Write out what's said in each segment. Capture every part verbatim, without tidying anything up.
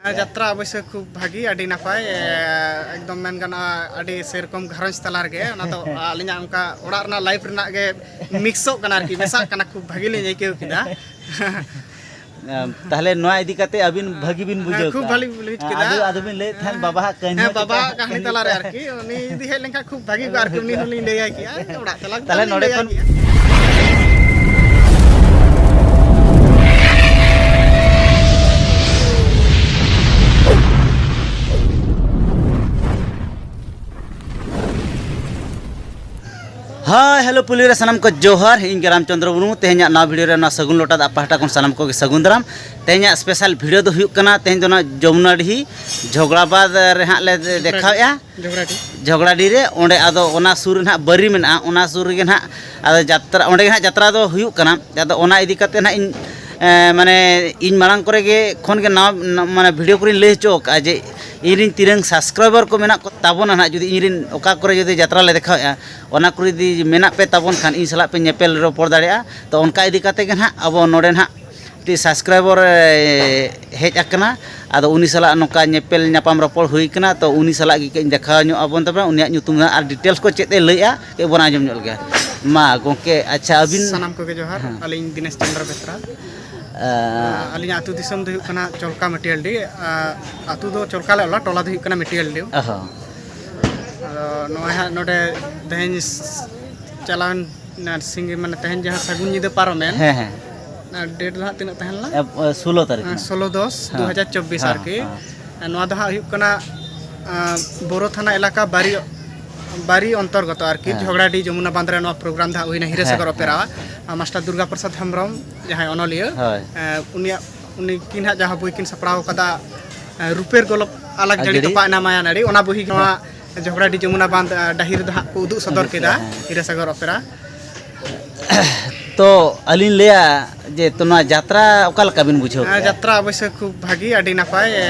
ᱡᱟᱛᱨᱟ ᱚᱵᱚᱥᱥᱳᱭ ᱠᱷᱩᱵ ᱵᱷᱟᱹᱜᱤ, ᱟᱹᱰᱤ ᱱᱟᱯᱟᱭ, ᱮ, ᱮᱠᱫᱚᱢ ᱢᱮᱱ ᱜᱟᱱᱚᱜᱼᱟ ᱟᱹᱰᱤ ᱥᱮᱨᱚᱠᱚᱢ ᱜᱷᱟᱨᱚᱸᱡᱽ ᱛᱟᱞᱟ ᱨᱮᱜᱮ, ᱚᱱᱟ ᱫᱚ ᱟᱹᱞᱤᱧᱟᱜ ᱚᱱᱠᱟ ᱚᱲᱟᱜ ᱨᱮᱱᱟᱜ ᱞᱟᱭᱤᱯᱷ ᱨᱮᱱᱟᱜ ᱜᱮ ᱢᱤᱠᱥᱚᱜ ᱠᱟᱱᱟ ᱟᱨᱠᱤ, ᱢᱮᱥᱟᱜ ᱠᱟᱱᱟ, ᱠᱷᱩᱵ ᱵᱷᱟᱹᱜᱤ ᱞᱤᱧ ᱟᱹᱭᱠᱟᱹᱣ ᱠᱮᱫᱟ᱾ ᱛᱟᱦᱞᱮ ᱱᱚᱣᱟ ᱤᱫᱤ ᱠᱟᱛᱮ ᱟᱹᱵᱤᱱ ᱵᱷᱟᱹᱜᱤ ᱵᱤᱱ ᱦᱮᱸ, ᱵᱩᱡᱷᱟᱹᱣ ᱠᱷᱩᱵ ᱠᱮᱫᱟ? ᱵᱷᱟᱹᱞᱤ ᱵᱩᱡᱷᱟᱹᱣ ᱠᱮᱫᱟ᱾ ᱟᱫᱚ, ᱟᱫᱚ ᱵᱤᱱ ᱞᱟᱹᱭᱮᱫ ᱛᱟᱦᱮᱸᱫ ᱵᱟᱵᱟᱣᱟᱜ ᱠᱟᱹᱦᱱᱤ ᱦᱮᱸ, ᱦᱚᱛᱮᱛᱮ᱾ ᱵᱟᱵᱟᱣᱟᱜ ᱠᱟᱹᱦᱱᱤ ᱛᱟᱞᱟᱨᱮ ᱟᱨᱠᱤ, ᱩᱱᱤ ᱡᱩᱫᱤ ᱦᱮᱡ ᱞᱮᱱᱠᱷᱟᱱ ᱠᱷᱩᱵ ᱵᱷᱟᱹᱜᱤ ᱠᱚᱜᱼᱟ ᱟᱨᱠᱤ, ᱩᱱᱤ ᱦᱚᱸᱞᱤᱧ ᱞᱟᱹᱭᱟᱭ ᱠᱮᱭᱟ, ᱚᱲᱟᱜ ᱪᱟᱞᱟᱣ ᱠᱟᱛᱮ ᱛᱟᱦᱞᱮ ᱦᱚᱸᱞᱤᱧ ᱱᱚᱰᱮ ᱞᱟᱹᱭᱟᱭ ᱠᱷᱚᱱ ᱠᱮᱭᱟ᱾ ᱦᱟᱭ, ᱦᱮᱞᱳ, ᱯᱩᱭᱞᱩ ᱨᱮ ᱥᱟᱱᱟᱢ ᱠᱚ ᱡᱚᱦᱟᱨ᱾ ᱤᱧ ᱜᱮ ᱨᱟᱢᱪᱚᱸᱫᱽᱨᱚ ᱢᱩᱨᱢᱩ᱾ ᱛᱮᱦᱮᱧᱟᱜ ᱱᱟᱣᱟ ᱵᱷᱤᱰᱤᱭᱳ ᱨᱮ ᱱᱚᱣᱟ ᱥᱟᱹᱜᱩᱱ ᱞᱚᱴᱟ ᱫᱟᱜ ᱯᱟᱦᱴᱟ ᱠᱷᱚᱱ ᱥᱟᱱᱟᱢ ᱠᱚᱜᱮ ᱥᱟᱹᱜᱩᱱ ᱫᱟᱨᱟᱢ᱾ ᱛᱮᱦᱮᱧᱟᱜ ᱥᱯᱮᱥᱟᱞ ᱵᱷᱤᱰᱤᱭᱳ ᱫᱚ ᱦᱩᱭᱩᱜ ᱠᱟᱱᱟ, ᱛᱮᱦᱮᱧ ᱫᱚ ᱱᱚᱣᱟ ᱡᱚᱢᱩᱱᱟᱰᱤᱦᱤ ᱡᱷᱚᱜᱽᱲᱟᱵᱟᱫᱽ ᱨᱮ ᱦᱟᱸᱜ ᱞᱮ ᱫᱮᱠᱷᱟᱣᱮᱫᱼᱟ᱾ ᱡᱷᱚᱜᱽᱲᱟᱰᱤ᱾ ᱡᱷᱚᱜᱽᱲᱟᱰᱤ ᱨᱮ, ᱚᱸᱰᱮ ᱟᱫᱚ ᱚᱱᱟ ᱥᱩᱨ ᱨᱮ ᱱᱟᱦᱟᱜ ᱵᱟᱹᱨᱤ ᱢᱮᱱᱟᱜᱼᱟ, ᱚᱱᱟ ᱥᱩᱨ ᱨᱮᱜᱮ ᱱᱟᱦᱟᱜ ᱟᱫᱚ ᱡᱟᱛᱨᱟ, ᱚᱸᱰᱮ ᱜᱮ ᱱᱟᱦᱟᱜ ᱡᱟᱛᱨᱟ ᱫᱚ ᱦᱩᱭᱩᱜ ᱠᱟᱱᱟ᱾ ᱟᱫᱚ ᱚᱱᱟ ᱤᱫᱤ ᱠᱟᱛᱮ ᱱᱟᱦᱟᱜ ᱤᱧ, ᱮ, ᱢᱟᱱᱮ ᱤᱧ ᱢᱟᱲᱟᱝ ᱠᱚᱨᱮ ᱜᱮ ᱠᱷᱚᱱ ᱜᱮ ᱱᱟᱣᱟ, ᱢᱟᱱᱮ ᱵᱷᱤᱰᱤᱭᱳ ᱠᱚᱨᱮᱧ ᱞᱟᱹᱭ ᱦᱚᱪᱚ ᱠᱟᱜᱼᱟ ᱡᱮ ᱤᱧᱨᱮᱱ ᱛᱤᱱᱟᱹᱝ ᱥᱟᱵᱥᱠᱨᱟᱭᱵᱟᱨ ᱠᱚ ᱢᱮᱱᱟᱜ ᱠᱚ ᱛᱟᱵᱚᱱᱟ ᱱᱟᱦᱟᱜ, ᱡᱩᱫᱤ ᱤᱧᱨᱮᱱ ᱚᱠᱟ ᱠᱚᱨᱮ ᱡᱩᱫᱤ ᱡᱟᱛᱨᱟ ᱞᱮ ᱫᱮᱠᱷᱟᱣᱮᱫᱼᱟ, ᱚᱱᱟ ᱠᱚᱨᱮ ᱡᱩᱫᱤ ᱢᱮᱱᱟᱜ ᱯᱮ ᱛᱟᱵᱚᱱ ᱠᱷᱟᱱ ᱤᱧ ᱥᱟᱞᱟᱜ ᱯᱮ ᱧᱮᱯᱮᱞ ᱨᱚᱯᱚᱲ ᱫᱟᱲᱮᱭᱟᱜᱼᱟ᱾ ᱛᱚ ᱚᱱᱠᱟ ᱤᱫᱤ ᱠᱟᱛᱮ ᱜᱮ ᱱᱟᱦᱟᱜ ᱟᱵᱚ ᱱᱚᱰᱮ ᱱᱟᱦᱟᱜ ᱢᱤᱫᱴᱤᱡ ᱥᱟᱵᱥᱠᱨᱟᱭᱵᱟᱨ, ᱮ, ᱦᱮᱡ ᱟᱠᱟᱱᱟ᱾ ᱟᱫᱚ ᱩᱱᱤ ᱥᱟᱞᱟᱜ ᱱᱚᱝᱠᱟ ᱧᱮᱯᱮᱞ ᱧᱟᱯᱟᱢ ᱨᱚᱯᱚᱲ ᱦᱩᱭ ᱠᱟᱱᱟ᱾ ᱛᱚ ᱩᱱᱤ ᱥᱟᱞᱟᱜ ᱜᱮ ᱠᱟᱹᱡ ᱤᱧ ᱫᱮᱠᱷᱟᱣ ᱧᱚᱜ ᱟᱵᱚᱱ ᱛᱟᱵᱚᱱᱟ᱾ ᱩᱱᱤᱭᱟᱜ ᱧᱩᱛᱩᱢ ᱟᱨ ᱰᱤᱴᱮᱞᱥ ᱠᱚ ᱪᱮᱫ ᱮ ᱞᱟᱹᱭᱮᱜᱼᱟ, ᱠᱟᱹᱡ ᱵᱚᱱ ᱟᱸᱡᱚᱢ ᱧᱚᱜ ᱞᱮᱜᱮ᱾ ᱢᱟ ᱜᱚᱢᱠᱮ, ᱟᱪᱪᱷᱟ, ᱟᱹᱵᱤᱱ ᱥᱟᱱᱟᱢ ᱠᱚᱜᱮ ᱡᱚᱦᱟᱨ᱾ ᱦᱮᱸ᱾ ᱟᱹᱞᱤᱧ ᱫᱤᱱᱮᱥ ᱪᱚᱱᱫᱨᱚ ᱵᱮᱥᱨᱟ᱾ ᱟᱹᱞᱤᱧᱟᱜ ᱟᱹᱛᱩ ᱫᱤᱥᱚᱢ ᱫᱚ ᱦᱩᱭᱩᱜ ᱠᱟᱱᱟ ᱪᱚᱞᱠᱟ ᱢᱟᱹᱴᱤᱭᱟᱹᱞᱰᱤ᱾ ᱟᱹᱛᱩ ᱫᱚ ᱪᱚᱞᱠᱟ ᱞᱮ ᱚᱞᱟ, ᱴᱚᱞᱟ ᱫᱚ ᱦᱩᱭᱩᱜ ᱠᱟᱱᱟ ᱢᱟᱹᱴᱤᱭᱟᱹᱞᱰᱤ᱾ ᱚ ᱦᱚᱸ᱾ ᱟᱫᱚ ᱱᱚᱜᱼᱚᱭ ᱦᱟᱸᱜ ᱱᱚᱰᱮ ᱛᱮᱦᱮᱧ ᱪᱟᱞᱟᱣᱮᱱ ᱱᱟᱨᱥᱤᱝ, ᱢᱟᱱᱮ ᱛᱮᱦᱮᱧ ᱡᱟᱦᱟᱸ ᱥᱟᱹᱜᱩᱱ ᱧᱤᱫᱟᱹ ᱯᱟᱨᱚᱢᱮᱱ, ᱦᱮᱸ, ᱦᱮᱸ᱾ ᱚᱱᱟ ᱰᱮᱴ ᱫᱚ ᱦᱟᱸᱜ ᱛᱤᱱᱟᱹᱜ ᱛᱟᱦᱮᱸ ᱞᱮᱱᱟ? ᱮ, ᱮ, ᱥᱳᱞᱳ ᱛᱟᱹᱨᱤᱠᱷ ᱦᱮᱸ, ᱨᱮᱱᱟᱜ᱾ ᱥᱳᱞᱳ ᱫᱚᱥ ᱦᱮᱸ, ᱫᱩ ᱦᱟᱡᱟᱨ ᱪᱚᱵᱵᱤᱥ ᱦᱮᱸ, ᱟᱨᱠᱤ᱾ ᱦᱮᱸ᱾ ᱱᱚᱣᱟ ᱫᱚ ᱦᱟᱸᱜ ᱦᱩᱭᱩᱜ ᱠᱟᱱᱟ, ᱟᱸ, ᱵᱳᱨᱳ ᱛᱷᱟᱱᱟ ᱮᱞᱟᱠᱟ ᱵᱟᱨᱤ, ᱵᱟᱨᱤ ᱚᱱᱛᱚᱨᱜᱚᱛᱚ ᱟᱨᱠᱤ, ᱦᱮᱸ᱾ ᱡᱷᱚᱜᱽᱲᱟᱰᱤ ᱡᱚᱢᱩᱱᱟ ᱵᱟᱸᱫᱷ ᱨᱮ ᱱᱚᱣᱟ ᱯᱨᱳᱜᱨᱟᱢ ᱫᱚ ᱦᱟᱸᱜ ᱦᱩᱭᱱᱟ ᱦᱤᱨᱟᱹ ᱦᱮᱸ, ᱥᱟᱜᱚᱨ ᱦᱮᱸ᱾ ᱚᱯᱮᱨᱟ᱾ ᱟᱨ ᱢᱟᱥᱴᱟᱨ ᱫᱩᱨᱜᱟ ᱯᱨᱚᱥᱟᱫᱽ ᱦᱮᱢᱵᱨᱚᱢ, ᱡᱟᱦᱟᱸᱭ ᱚᱱᱚᱞᱤᱭᱟᱹ, ᱦᱳᱭ᱾ ᱮᱸ, ᱩᱱᱤᱭᱟᱜ, ᱩᱱᱤ ᱠᱤᱱ ᱦᱟᱸᱜ ᱡᱟᱦᱟᱸ ᱵᱳᱭ ᱠᱤᱱ ᱥᱟᱯᱲᱟᱣ ᱠᱟᱫᱟ, ᱮᱸ, ᱨᱩᱯᱮᱨ ᱜᱚᱞᱚᱵ ᱟᱞᱟᱠ ᱟᱨ ᱡᱟᱹᱲᱤ ᱡᱟᱹᱲᱤ? ᱛᱚᱯᱟ ᱮᱱᱟ ᱢᱟᱭᱟ ᱱᱟᱹᱲᱤ, ᱚᱱᱟ ᱵᱳᱭ ᱜᱮ ᱱᱚᱣᱟ ᱡᱷᱚᱜᱽᱲᱟᱰᱤ ᱡᱚᱢᱩᱱᱟ ᱵᱟᱸᱫᱷ, ᱮᱸ, ᱰᱟᱹᱦᱤ ᱨᱮᱫᱚ ᱦᱟᱸᱜ ᱠᱚ ᱩᱫᱩᱜ ᱥᱚᱫᱚᱨ ᱩᱫᱩᱜ ᱠᱮᱫᱟ, ᱠᱮᱫᱟ, ᱦᱮᱸ᱾ ᱦᱤᱨᱟᱹ ᱥᱟᱜᱚᱨ ᱚᱯᱮᱨᱟ᱾ ᱛᱚ ᱟᱹᱞᱤᱧ ᱞᱟᱹᱭᱟ ᱡᱮ, ᱛᱚ ᱱᱚᱣᱟ ᱡᱟᱛᱨᱟ ᱚᱠᱟ ᱞᱮᱠᱟ ᱵᱤᱱ ᱵᱩᱡᱷᱟᱹᱣ ᱦᱮᱸ, ᱠᱮᱫᱟ? ᱡᱟᱛᱨᱟ ᱚᱵᱚᱥᱥᱳᱭ ᱠᱷᱩᱵ ᱵᱷᱟᱹᱜᱤ, ᱟᱹᱰᱤ ᱱᱟᱯᱟᱭ, ᱮ,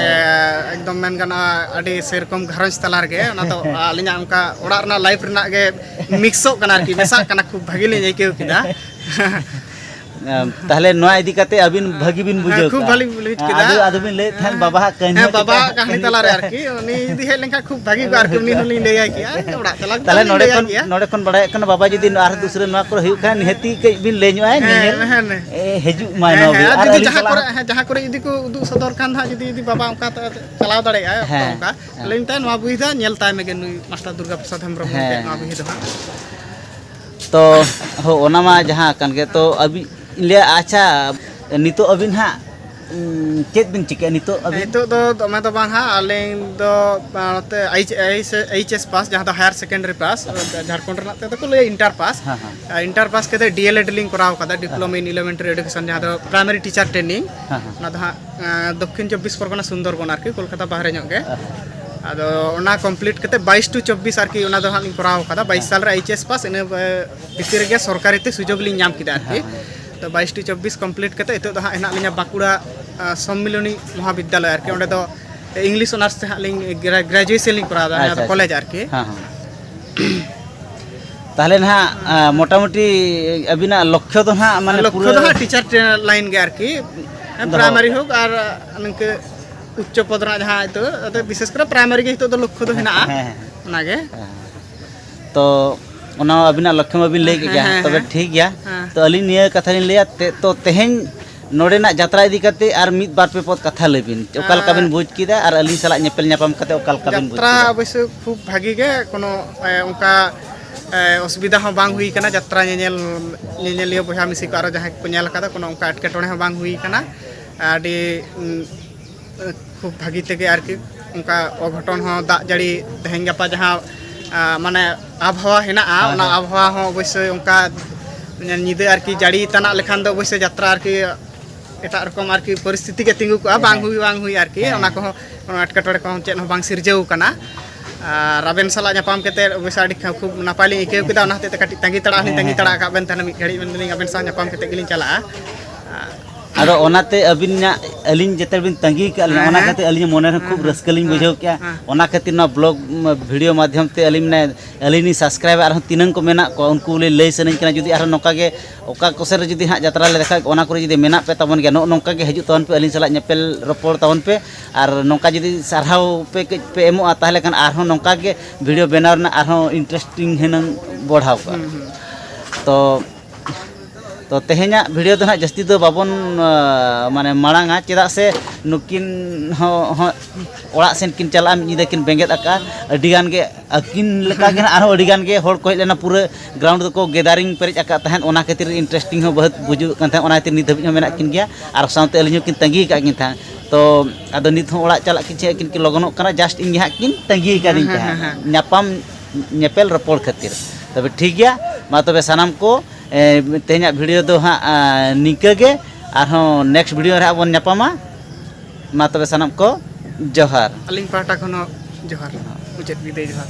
ᱮᱠᱫᱚᱢ ᱢᱮᱱ ᱜᱟᱱᱚᱜᱼᱟ ᱟᱹᱰᱤ ᱥᱮᱨᱚᱠᱚᱢ ᱜᱷᱟᱨᱚᱸᱡᱽ ᱛᱟᱞᱟ ᱨᱮᱜᱮ, ᱚᱱᱟ ᱫᱚ ᱟᱹᱞᱤᱧᱟᱜ ᱚᱱᱠᱟ ᱚᱲᱟᱜ ᱨᱮᱱᱟᱜ ᱞᱟᱭᱤᱯᱷ ᱨᱮᱱᱟᱜ ᱜᱮ ᱢᱤᱠᱥᱚᱜ ᱠᱟᱱᱟ ᱟᱨᱠᱤ, ᱢᱮᱥᱟᱜ ᱠᱟᱱᱟ, ᱠᱷᱩᱵ ᱵᱷᱟᱹᱜᱤ ᱞᱤᱧ ᱟᱹᱭᱠᱟᱹᱣ ᱠᱮᱫᱟ᱾ ᱛᱟᱦᱞᱮ ᱱᱚᱣᱟ ᱤᱫᱤ ᱠᱟᱛᱮ ᱟᱹᱵᱤᱱ ᱵᱷᱟᱹᱜᱤ ᱵᱤᱱ ᱵᱩᱡᱷᱟᱹᱣ ᱠᱮᱫᱟ᱾ ᱦᱮᱸ, ᱠᱷᱩᱵ ᱵᱷᱟᱹᱞᱤ ᱵᱩᱡᱷᱟᱹᱣ ᱠᱮᱫᱟ᱾ ᱟᱫᱚ ᱵᱤᱱ ᱞᱟᱹᱭᱮᱫ ᱛᱟᱦᱮᱸᱫ ᱵᱟᱵᱟᱣᱟᱜ ᱠᱟᱹᱦᱱᱤ ᱦᱮᱸ, ᱵᱟᱵᱟᱣᱟᱜ ᱠᱟᱹᱦᱱᱤ ᱛᱟᱞᱟᱨᱮ ᱟᱨᱠᱤ, ᱩᱱᱤ ᱡᱩᱫᱤ ᱦᱮᱡ ᱞᱮᱱᱠᱷᱟᱱ ᱠᱷᱩᱵ ᱵᱷᱟᱹᱜᱤ ᱠᱚᱜᱼᱟ ᱟᱨᱠᱤ, ᱩᱱᱤ ᱦᱚᱸᱞᱤᱧ ᱞᱟᱹᱭᱟᱭ ᱠᱮᱭᱟ, ᱚᱲᱟᱜ ᱪᱟᱞᱟᱣ ᱠᱟᱛᱮ ᱛᱟᱦᱞᱮ ᱞᱤᱧ ᱱᱚᱰᱮ ᱞᱟᱹᱭᱟᱭ ᱠᱷᱚᱱ, ᱠᱮᱭᱟ᱾ ᱱᱚᱰᱮ ᱠᱷᱚᱱ ᱵᱟᱲᱟᱭᱚᱜ ᱠᱟᱱᱟ, ᱵᱟᱵᱟ ᱡᱩᱫᱤ ᱟᱨ ᱫᱩᱥᱨᱟᱹ ᱱᱚᱣᱟ ᱠᱚᱨᱮ ᱦᱩᱭᱩᱜ ᱠᱷᱟᱱ, ᱱᱤᱦᱟᱹᱛᱤ ᱠᱟᱹᱡ ᱵᱤᱱ ᱞᱟᱹᱭ ᱧᱚᱜᱼᱟ, ᱦᱮᱸ, ᱧᱮᱧᱮᱞ, ᱦᱮᱸ, ᱦᱮᱸ᱾ ᱮ, ᱦᱤᱡᱩᱜ ᱢᱟᱭ ᱦᱮᱸ, ᱱᱚᱣᱟ ᱦᱮᱸ, ᱵᱤᱨ᱾ ᱟᱨ ᱟᱨ ᱡᱩᱫᱤ ᱟᱹᱞᱤᱧ ᱡᱟᱦᱟᱸ ᱥᱟᱞᱟᱜ ᱠᱚᱨᱮ, ᱦᱚᱸ ᱦᱮᱸ, ᱡᱟᱦᱟᱸ ᱠᱚᱨᱮ ᱡᱩᱫᱤ ᱠᱚ ᱩᱫᱩᱜ ᱥᱚᱫᱚᱨ ᱠᱷᱟᱱ ᱫᱚ ᱦᱟᱸᱜ, ᱡᱩᱫᱤ, ᱡᱩᱫᱤ ᱵᱟᱵᱟ ᱚᱱᱠᱟ ᱪᱟᱞᱟᱣ ᱫᱟᱲᱮᱭᱟᱜᱼᱟᱭ ᱚᱠᱛᱚ ᱦᱮᱸ, ᱚᱱᱠᱟ, ᱦᱮᱸ᱾ ᱛᱟᱦᱞᱮᱧ ᱢᱮᱛᱟᱭᱟ, "ᱱᱚᱣᱟ ᱵᱩᱦᱤ ᱫᱚ ᱧᱮᱞ ᱛᱟᱭ ᱢᱮᱜᱮ, ᱱᱩᱭ ᱢᱟᱥᱴᱟᱨ ᱫᱩᱨᱜᱟ ᱯᱨᱚᱥᱟᱫᱽ ᱦᱮᱢᱵᱨᱚᱢ ᱜᱚᱢᱠᱮᱭᱟᱜ ᱦᱮᱸ, ᱱᱚᱣᱟ ᱦᱮᱸ᱾ ᱵᱩᱦᱤ ᱫᱚ ᱦᱟᱸᱜ᱾" ᱛᱚ, ᱦᱳ, ᱚᱱᱟ ᱢᱟ ᱡᱟᱦᱟᱸ ᱠᱟᱱ ᱜᱮ᱾ ᱛᱚ, ᱟᱹᱵᱤᱱ, ᱞᱟᱹᱭᱟ, ᱟᱪᱪᱷᱟ, ᱱᱤᱛᱚᱜ ᱟᱹᱵᱤᱱ ᱦᱟᱸᱜ, ᱩᱸ, ᱪᱮᱫ ᱵᱤᱱ ᱪᱤᱠᱟᱹᱭᱟ ᱱᱤᱛᱚᱜ ᱟᱹᱵᱤᱱ? ᱱᱤᱛᱚᱜ ᱫᱚ ᱫᱚᱢᱮ ᱫᱚ ᱵᱟᱝ ᱦᱟᱸᱜ, ᱟᱹᱞᱤᱧ ᱫᱚ, ᱟ, ᱱᱚᱛᱮ H, H, H S pass, ᱡᱟᱦᱟᱸ ᱫᱚ ᱦᱟᱭᱟᱨ ᱥᱮᱠᱮᱱᱰᱟᱨᱤ ᱯᱟᱥ, ᱡᱷᱟᱲᱠᱷᱚᱸᱰ ᱨᱮᱱᱟᱜ ᱛᱮᱫᱚ ᱠᱚ ᱞᱟᱹᱭᱟ ᱤᱱᱴᱟᱨ ᱯᱟᱥ᱾ ᱦᱮᱸ, ᱦᱮᱸ᱾ ᱟᱨ ᱤᱱᱴᱟᱨ ᱯᱟᱥ ᱠᱟᱛᱮ ᱰᱤ ᱮᱞ ᱮᱰ ᱞᱤᱧ ᱠᱚᱨᱟᱣ ᱠᱟᱫᱟ, ᱰᱤᱯᱞᱳᱢᱟ ᱤᱱ ᱮᱞᱤᱢᱮᱱᱴᱟᱨᱤ ᱮᱰᱩᱠᱮᱥᱚᱱ, ᱡᱟᱦᱟᱸ ᱫᱚ ᱯᱨᱟᱭᱢᱟᱨᱤ ᱴᱤᱪᱟᱨ ᱴᱨᱮᱱᱤᱝ᱾ ᱦᱮᱸ, ᱦᱮᱸ᱾ ᱚᱱᱟ ᱫᱚ ᱦᱟᱸᱜ, ᱟ, ᱫᱚᱠᱠᱷᱤᱱ ᱪᱚᱵᱵᱤᱥ ᱯᱚᱨᱜᱚᱱᱟ ᱥᱩᱱᱫᱚᱨᱵᱚᱱ ᱟᱨᱠᱤ, ᱠᱳᱞᱠᱟᱛᱟ ᱵᱟᱦᱨᱮ ᱧᱚᱜ ᱜᱮ᱾ ᱦᱮᱸ, ᱦᱮᱸ᱾ ᱟᱫᱚ ᱚᱱᱟ ᱠᱚᱢᱯᱞᱤᱴ ᱠᱟᱛᱮ ᱵᱟᱭᱤᱥ ᱴᱩ ᱪᱚᱵᱵᱤᱥ ᱟᱨᱠᱤ, ᱚᱱᱟ ᱫᱚ ᱦᱟᱸᱜ ᱞᱤᱧ ᱠᱚᱨᱟᱣ ᱠᱟᱫᱟ᱾ ᱵᱟᱭᱤᱥ ᱦᱮᱸ᱾ ᱥᱟᱞ ᱨᱮ ᱮᱭᱤᱪ ᱮᱥ ᱯᱟᱥ, ᱤᱱᱟᱹ, ᱟ, ᱵᱷᱤᱛᱤᱨ ᱨᱮᱜᱮ ᱥᱚᱨᱠᱟᱨᱤ ᱛᱮ ᱥᱩᱡᱳᱜᱽ ᱞᱤᱧ ᱧᱟᱢ ᱠᱮᱫᱟ ᱟᱨᱠᱤ᱾ ᱦᱮᱸ, ᱦᱮᱸ᱾ ᱛᱚ, ᱵᱟᱭᱤᱥ ᱴᱩ ᱪᱚᱵᱵᱤᱥ ᱠᱚᱢᱯᱞᱤᱴ ᱠᱟᱛᱮ ᱱᱤᱛᱚᱜ ᱫᱚ ᱦᱟᱸᱜ ᱦᱮᱱᱟᱜ ᱞᱤᱧᱟ ᱵᱟᱸᱠᱩᱲᱟ, ᱟ, ᱥᱚᱢᱢᱤᱞᱚᱱᱤ ᱢᱚᱦᱟᱵᱤᱫᱽᱫᱟᱞᱚᱭ ᱟᱨᱠᱤ᱾ ᱚᱸᱰᱮ ᱫᱚ ᱤᱝᱞᱤᱥ ᱚᱱᱟᱨᱥ ᱛᱮ ᱦᱟᱸᱜ ᱞᱤᱧ ᱜᱨᱟ-, ᱜᱨᱮᱡᱩᱭᱮᱥᱚᱱ ᱞᱤᱧ ᱠᱚᱨᱟᱣ ᱮᱫᱟ, ᱡᱟᱦᱟᱸ ᱫᱚ ᱟᱪᱪᱷᱟ, ᱠᱚᱞᱮᱡᱽ ᱟᱪᱪᱷᱟ᱾ ᱟᱨᱠᱤ᱾ ᱦᱮᱸ, ᱦᱮᱸ᱾ ᱛᱟᱦᱞᱮ ᱱᱟᱦᱟᱜ, ᱟ, ᱢᱚᱴᱟᱢᱩᱴᱤ ᱟᱹᱵᱤᱱᱟᱜ ᱞᱚᱠᱠᱷᱚ ᱫᱚ ᱱᱟᱦᱟᱜ, ᱢᱟᱱᱮ, ᱞᱚᱠᱠᱷᱚ ᱯᱩᱨᱟᱹ ᱫᱚ ᱦᱟᱸᱜ ᱴᱤᱪᱟᱨ ᱴᱨᱮ-, ᱞᱟᱭᱤᱱ ᱜᱮ ᱟᱨᱠᱤ᱾ ᱫᱚᱦᱚ ᱯᱨᱟᱭᱢᱟᱨᱤ ᱠᱟᱜ᱾ ᱦᱳᱠ ᱟᱨ ᱱᱤᱝᱠᱟᱹ ᱩᱪᱪᱚ ᱯᱚᱫᱽ ᱨᱮᱱᱟᱜ ᱡᱟᱦᱟᱸ ᱱᱤᱛᱚᱜ, ᱟᱫᱚ ᱵᱤᱥᱮᱥ ᱠᱚᱨᱮ ᱯᱨᱟᱭᱢᱟᱨᱤ ᱜᱮ ᱱᱤᱛᱚᱜ ᱫᱚ ᱞᱚᱠᱠᱷᱚ ᱫᱚ ᱦᱮᱸ, ᱦᱮᱱᱟᱜᱼᱟ᱾ ᱦᱮᱸ, ᱦᱮᱸ᱾ ᱚᱱᱟᱜᱮ᱾ ᱦᱮᱸ᱾ ᱛᱚ, ᱚᱱᱟ ᱢᱟ ᱟᱹᱵᱤᱱᱟᱜ ᱞᱚᱠᱠᱷᱚ ᱢᱟᱵᱤᱱ ᱞᱟᱹᱭ ᱠᱮᱫ ᱦᱮᱸ, ᱜᱮᱭᱟ᱾ ᱦᱮᱸ, ᱛᱚᱵᱮ ᱦᱮᱸ᱾ ᱴᱷᱤᱠ ᱜᱮᱭᱟ᱾ ᱦᱮᱸ᱾ ᱛᱚ, ᱟᱹᱞᱤᱧ ᱱᱤᱭᱟᱹ ᱠᱟᱛᱷᱟ ᱞᱤᱧ ᱞᱟᱹᱭᱟ, ᱛᱮ-, ᱛᱚ, ᱛᱮᱦᱮᱧ ᱱᱚᱰᱮᱱᱟᱜ ᱡᱟᱛᱨᱟ ᱤᱫᱤ ᱠᱟᱛᱮ ᱟᱨ ᱢᱤᱫ ᱵᱟᱨ ᱯᱮ ᱯᱚᱫ ᱠᱟᱛᱷᱟ ᱞᱟᱹᱭ ᱵᱤᱱ᱾ ᱚᱠᱟ ᱞᱮᱠᱟ ᱵᱤᱱ ᱟᱸ, ᱵᱩᱡᱽ ᱠᱮᱫᱟ ᱟᱨ ᱟᱹᱞᱤᱧ ᱥᱟᱞᱟᱜ ᱧᱮᱯᱮᱞ ᱧᱟᱯᱟᱢ ᱠᱟᱛᱮ ᱚᱠᱟ ᱞᱮᱠᱟ ᱵᱤᱱ ᱵᱩᱡᱽ ᱡᱟᱛᱨᱟ ᱠᱮᱫᱟ? ᱚᱵᱚᱥᱥᱳᱭ ᱠᱷᱩᱵ ᱵᱷᱟᱹᱜᱤ ᱜᱮ, ᱠᱳᱱᱳ, ᱮ, ᱚᱱᱠᱟ, ᱮ, ᱚᱥᱩᱵᱤᱫᱷᱟ ᱦᱚᱸ ᱵᱟᱝ ᱦᱩᱭ ᱠᱟᱱᱟ᱾ ᱡᱟᱛᱨᱟ ᱧᱮᱧᱮᱞ, ᱧᱮᱧᱮᱞᱤᱭᱟᱹ ᱵᱚᱭᱦᱟ ᱢᱤᱥᱤ ᱠᱚ ᱟᱨᱚ ᱡᱟᱦᱟᱸᱭ ᱠᱚᱠᱚ ᱧᱮᱞ ᱟᱠᱟᱫᱟ, ᱠᱳᱱᱳ ᱚᱱᱠᱟ ᱮᱴᱠᱮᱴᱚᱬᱮ ᱦᱚᱸ ᱵᱟᱝ ᱦᱩᱭ ᱠᱟᱱᱟ᱾ ᱟᱹᱰᱤ, ᱩᱸ, ᱠᱷᱩᱵ ᱵᱷᱟᱹᱜᱤ ᱛᱮᱜᱮ ᱟᱨᱠᱤ, ᱚᱱᱠᱟ ᱚᱜᱷᱚᱴᱚᱱ ᱦᱚᱸ, ᱫᱟᱜ ᱡᱟᱹᱲᱤ ᱛᱮᱦᱮᱧ ᱜᱟᱯᱟ ᱡᱟᱦᱟᱸ, ᱟ, ᱢᱟᱱᱮ ᱟᱵᱚᱦᱟᱣᱟ ᱦᱮᱱᱟᱜᱼᱟ, ᱦᱮᱸ, ᱚᱱᱟ ᱦᱮᱸ᱾ ᱟᱵᱚᱦᱟᱣᱟ ᱦᱚᱸ ᱚᱵᱚᱥᱥᱳᱭ ᱚᱱᱠᱟ ᱧᱤᱫᱟᱹ ᱟᱨᱠᱤ ᱡᱟᱹᱲᱤ ᱛᱟᱱᱟᱜ ᱞᱮᱠᱷᱟᱱ ᱫᱚ ᱚᱵᱚᱥᱥᱳᱭ ᱡᱟᱛᱨᱟ ᱟᱨᱠᱤ ᱮᱴᱟᱜ ᱨᱚᱠᱚᱢ ᱟᱨᱠᱤ ᱯᱚᱨᱤᱥᱛᱷᱤᱛᱤ ᱜᱮ ᱛᱤᱸᱜᱩ ᱠᱚᱜᱼᱟ, ᱦᱮᱸ, ᱵᱟᱝ ᱦᱮᱸ᱾ ᱦᱩᱭ, ᱵᱟᱝ ᱦᱩᱭ ᱟᱨᱠᱤ, ᱦᱮᱸ, ᱚᱱᱟ ᱦᱮᱸ᱾ ᱠᱚᱦᱚᱸ ᱠᱳᱱᱳ ᱮᱴᱠᱮᱴᱚᱬᱮ ᱠᱚᱦᱚᱸ ᱪᱮᱫ ᱦᱚᱸ ᱵᱟᱝ ᱥᱤᱨᱡᱟᱹᱣ ᱠᱟᱱᱟ᱾ ᱟᱨ ᱟᱵᱮᱱ ᱥᱟᱞᱟᱜ ᱧᱟᱯᱟᱢ ᱠᱟᱛᱮ ᱚᱵᱚᱥᱥᱳᱭ ᱟᱹᱰᱤ ᱠᱷᱟ-, ᱠᱷᱩᱵ ᱱᱟᱯᱟᱭ ᱞᱤᱧ ᱟᱹᱭᱠᱟᱹᱣ ᱠᱮᱫᱟ, ᱚᱱᱟ ᱦᱚᱛᱮᱡ ᱛᱮ ᱠᱟᱹᱴᱤᱡ ᱛᱟᱺᱜᱤ ᱛᱟᱲᱟᱜ ᱦᱚᱸᱞᱤᱧ ᱦᱮᱸ, ᱛᱟᱺᱜᱤ ᱦᱮᱸ, ᱛᱟᱲᱟᱜ ᱦᱮᱸ᱾ ᱟᱠᱟᱫ ᱵᱮᱱ ᱛᱟᱦᱮᱱᱟ, ᱢᱤᱫ ᱜᱷᱟᱹᱲᱤᱡ ᱢᱮᱱᱫᱟᱞᱤᱧ ᱟᱵᱮᱱ ᱥᱟᱶ ᱧᱟᱯᱟᱢ ᱠᱟᱛᱮ ᱜᱮᱞᱤᱧ ᱪᱟᱞᱟᱜᱼᱟ᱾ ᱟᱨ ᱟᱫᱚ ᱚᱱᱟᱛᱮ ᱟᱹᱵᱤᱱᱟᱜ, ᱟᱹᱞᱤᱧ ᱡᱮᱛᱮ ᱵᱤᱱ ᱛᱟᱺᱜᱤ ᱠᱟᱜ ᱞᱤᱧᱟ, ᱦᱮᱸ, ᱚᱱᱟ ᱦᱮᱸ᱾ ᱠᱷᱟᱹᱛᱤᱨ ᱟᱹᱞᱤᱧ ᱢᱚᱱᱮ ᱨᱮ ᱠᱷᱩᱵ ᱦᱮᱸ, ᱨᱟᱹᱥᱠᱟᱹ ᱞᱤᱧ ᱦᱮᱸ, ᱵᱩᱡᱷᱟᱹᱣ ᱠᱮᱜᱼᱟ᱾ ᱦᱮᱸ᱾ ᱚᱱᱟ ᱠᱷᱟᱹᱛᱤᱨ ᱱᱚᱣᱟ ᱵᱞᱚᱜ, ᱩᱢ, ᱵᱷᱤᱰᱤᱭᱳ ᱢᱟᱫᱽᱫᱷᱚᱢ ᱛᱮ ᱟᱹᱞᱤᱧ ᱢᱟᱱᱮ, ᱟᱹᱞᱤᱧ ᱞᱤᱧ ᱥᱟᱵᱥᱠᱨᱟᱭᱤᱵᱟ, ᱟᱨᱦᱚᱸ ᱛᱤᱱᱟᱹᱝ ᱠᱚ ᱢᱮᱱᱟᱜ ᱠᱚᱣᱟ, ᱩᱱᱠᱩ ᱞᱤᱧ ᱞᱟᱹᱭ ᱥᱟᱹᱱᱟᱹᱧ ᱠᱟᱱᱟ᱾ ᱡᱩᱫᱤ ᱟᱨᱦᱚᱸ ᱱᱚᱝᱠᱟ ᱜᱮ ᱚᱠᱟ ᱠᱚᱥᱮᱫ ᱨᱮ ᱡᱩᱫᱤ ᱦᱟᱸᱜ ᱡᱟᱛᱨᱟ ᱞᱮ ᱫᱮᱠᱷᱟᱣ, ᱚᱱᱟ ᱠᱚᱨᱮ ᱡᱩᱫᱤ ᱢᱮᱱᱟᱜ ᱯᱮ ᱛᱟᱵᱚᱱ ᱜᱮᱭᱟ, ᱱᱚᱜᱼᱚ ᱱᱚᱝᱠᱟ ᱜᱮ ᱦᱤᱡᱩᱜ ᱛᱟᱵᱚᱱ ᱯᱮ, ᱟᱹᱞᱤᱧ ᱥᱟᱞᱟᱜ ᱧᱮᱯᱮᱞ ᱨᱚᱯᱚᱲ ᱛᱟᱵᱚᱱ ᱯᱮ᱾ ᱟᱨ ᱱᱚᱝᱠᱟ ᱡᱩᱫᱤ ᱥᱟᱨᱦᱟᱣ ᱯᱮ ᱠᱟᱹᱡ ᱯᱮ ᱮᱢᱚᱜᱼᱟ, ᱛᱟᱦᱚᱞᱮ ᱠᱷᱟᱱ ᱟᱨᱦᱚᱸ ᱱᱚᱝᱠᱟ ᱜᱮ ᱵᱷᱤᱰᱤᱭᱳ ᱵᱮᱱᱟᱣ ᱨᱮᱱᱟᱜ ᱟᱨᱦᱚᱸ ᱤᱱᱴᱟᱨᱮᱥᱴᱤᱝ ᱦᱩᱱᱟᱹᱝ ᱵᱚᱲᱦᱟᱣ ᱠᱚᱜᱼᱟ᱾ ᱦᱩᱸ, ᱦᱩᱸ᱾ ᱛᱚ, ᱛᱚ ᱛᱮᱦᱮᱧᱟᱜ ᱵᱷᱤᱰᱤᱭᱳ ᱫᱚ ᱱᱟᱦᱟᱜ ᱡᱟᱹᱥᱛᱤ ᱫᱚ ᱵᱟᱵᱚᱱ, ᱟ, ᱢᱟᱱᱮ ᱢᱟᱲᱟᱝᱟ, ᱪᱮᱫᱟᱜ ᱥᱮ ᱱᱩᱠᱤᱱ ᱦᱚᱸ, ᱦᱚᱸ ᱚᱲᱟᱜ ᱥᱮᱱ ᱠᱤᱱ ᱪᱟᱞᱟᱜᱼᱟ, ᱢᱤᱫ ᱧᱤᱫᱟᱹ ᱠᱤᱱ ᱵᱮᱸᱜᱮᱫ ᱟᱠᱟᱫᱼᱟ᱾ ᱟᱹᱰᱤ ᱜᱟᱱ ᱜᱮ ᱟᱹᱠᱤᱱ ᱞᱮᱠᱟ ᱜᱮ ᱱᱟᱦᱟᱜ ᱟᱨᱦᱚᱸ ᱟᱹᱰᱤ ᱜᱟᱱ ᱜᱮ ᱦᱚᱲ ᱠᱚ ᱦᱮᱡ ᱞᱮᱱᱟ, ᱯᱩᱨᱟᱹ ᱜᱨᱟᱣᱩᱱᱰ ᱫᱚᱠᱚ ᱜᱮᱫᱟᱨᱤᱝ ᱯᱮᱨᱮᱡ ᱟᱠᱟᱫ ᱛᱟᱦᱮᱸᱫ, ᱚᱱᱟ ᱠᱷᱟᱹᱛᱤᱨ ᱤᱱᱴᱟᱨᱮᱥᱴᱤᱝ ᱦᱚᱸ ᱵᱚᱦᱩᱛ ᱵᱩᱡᱩᱜ ᱠᱟᱱ ᱛᱟᱦᱮᱸᱫ᱾ ᱚᱱᱟ ᱠᱷᱟᱹᱛᱤᱨ ᱱᱤᱛ ᱫᱷᱟᱹᱵᱤᱡ ᱦᱚᱸ ᱢᱮᱱᱟᱜ ᱠᱤᱱ ᱜᱮᱭᱟ, ᱟᱨ ᱥᱟᱶᱛᱮ ᱟᱹᱞᱤᱧ ᱦᱚᱸᱠᱤᱱ ᱛᱟᱺᱜᱤ ᱟᱠᱟᱫ ᱠᱤᱱ ᱛᱟᱦᱮᱸᱫ᱾ ᱛᱚ ᱟᱫᱚ ᱱᱤᱛ ᱦᱚᱸ ᱚᱲᱟᱜ ᱪᱟᱞᱟᱜ ᱠᱤᱱ ᱪᱮᱫ ᱠᱤᱱ, ᱠᱤᱱ ᱞᱚᱜᱚᱱᱚᱜ ᱠᱟᱱᱟ, ᱡᱟᱥᱴ ᱤᱧ ᱜᱮ ᱦᱟᱸᱜ ᱠᱤᱱ ᱛᱟᱺᱜᱤ ᱟᱠᱟᱫᱤᱧ ᱦᱮᱸ, ᱦᱮᱸ, ᱛᱟᱦᱮᱸᱫ ᱦᱮᱸ, ᱦᱮᱸ᱾ ᱧᱟᱯᱟᱢ ᱧᱮᱯᱮᱞ ᱨᱚᱯᱚᱲ ᱠᱷᱟᱹᱛᱤᱨ᱾ ᱛᱚᱵᱮ ᱴᱷᱤᱠ ᱜᱮᱭᱟ, ᱢᱟ ᱛᱚᱵᱮ ᱥᱟᱱᱟᱢ ᱠᱚ, ᱮ, ᱛᱮᱦᱮᱧᱟᱜ ᱵᱷᱤᱰᱤᱭᱳ ᱫᱚ ᱦᱟᱸᱜ, ᱟ, ᱱᱤᱝᱠᱟᱹ ᱜᱮ᱾ ᱟᱨᱦᱚᱸ ᱱᱮᱠᱥᱴ ᱵᱷᱤᱰᱤᱭᱳ ᱨᱮ ᱦᱟᱸᱜ ᱵᱚᱱ ᱧᱟᱯᱟᱢᱟ᱾ ᱢᱟ ᱛᱚᱵᱮ ᱥᱟᱱᱟᱢ ᱠᱚ ᱡᱚᱦᱟᱨ᱾ ᱟᱹᱞᱤᱧ ᱯᱟᱦᱴᱟ ᱠᱷᱚᱱ ᱦᱚᱸ ᱡᱚᱦᱟᱨ, ᱢᱩᱪᱟᱹᱫ ᱵᱤᱫᱟᱹᱭ ᱡᱚᱦᱟᱨ᱾